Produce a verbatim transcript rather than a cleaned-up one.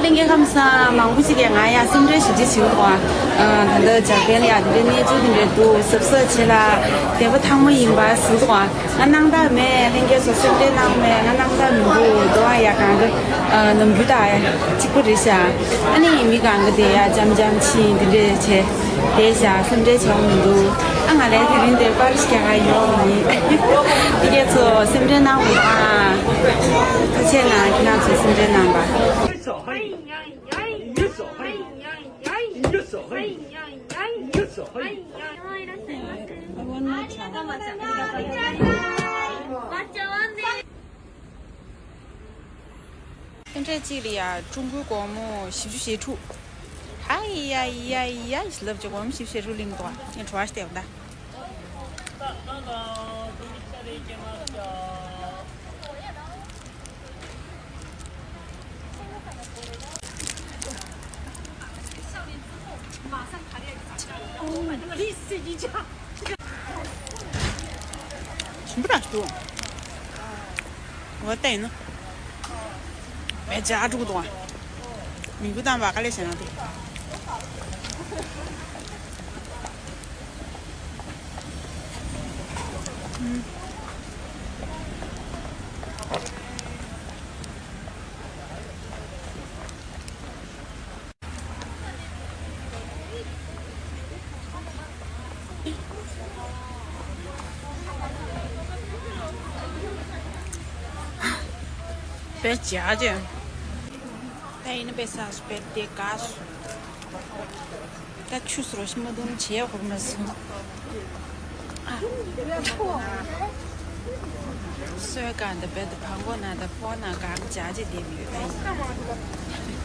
ལྷན་རྒྱས་ཁམས་བཟང་། མང་པོ་ཞིག་གིས་ང་ཡ་སེམས་ཁྲལ་ཞེ་པོ་ཅིག་བྱེད་ཀྱི་འདུག་ཨ། ད་ལྟ་འཇར་པན་ལ་ཡ་དེ་འདྲའི་གནས་ཚུལ་དེ་འདྲ་འདུག་གཟབ་གཟབ་བྱེད་ལ་བདེ་པོ་ཐང་མོ་ཡིན་པ་ཟེར་གྱི་འདུག་ཨ། ང་སྣང་དག་མེད། ལྷན་རྒྱས་ཚོ་སེམས་ཁྲལ་གནང་མེད། ང་སྣང་དག་མི་འདུག་འདུག་ཨ། ཡ་གང་གི་ཨ་ནམ་རྒྱུན་དང་ཡ་གཅིག་པ་རེད་ཤག་ཨ་ནི་མི་གང་གི་དེ་ཡ་འཇམ་འཇམ་ཕྱིན་དེ་འདྲས་བྱས་བསྡད་ཤག་སེམས་ཁྲལ་བྱེད་འོང་མི་འདུག་ཨ། ང་ལས་དེ་རིང་འདིར་པར་ཞིག་རྒྱག་ག་ཡོང་ཡིན། ལྷན་རྒྱས་ཚོ་སེམས་ཁྲལ་གནང་མི་འདུག་ཨ། ཐུགས་རྗེ་གནང་། ཁྱེད་རང་ཚོ་སེམས་ཁྲལ་གནང་པ། སེམས་ཁྲལ་གཅིག་ལ་ཡ་ཀྲུང་གོའི་སྒོར་མོ་བཞི་བཅུ་ཞེ་དྲུག་ཧ་ཡ་ཡ་ཡ་ལབ་ཀྱི་སྒོར་མོ་བཞི་བཅུ་ཞེ་དྲུག་ལེན་འདུག་ངས་བྲོ་བ་ཞིག་བལྟས་པ་ད། ཞིམ་པོ་རང་ཞིག་འདུག་འོ་བལྟས་ཡིན་ན། བས་ཇ་དྲུག་འདུག་མི་འགུལ་དང་བ་ག་ལེ་བྱས་ན་འདུག་དཔེ་བྱ་ཅན། ད་ཡིན་ན་དཔེ་ས་སུ་དཔེ་དེ་དགའ་སུ། ད་ཆུ་སོར་ཞིམ་མ་འདུག་བྱས་ཧོར་མ་སུ། སོས་ཀ་འདི་བེད་དུ་བང་གོ་ན་ད་ཕོ་ན་གང་བྱ་ཅི་དེ་མི་ཡོད་ད་ཡིན།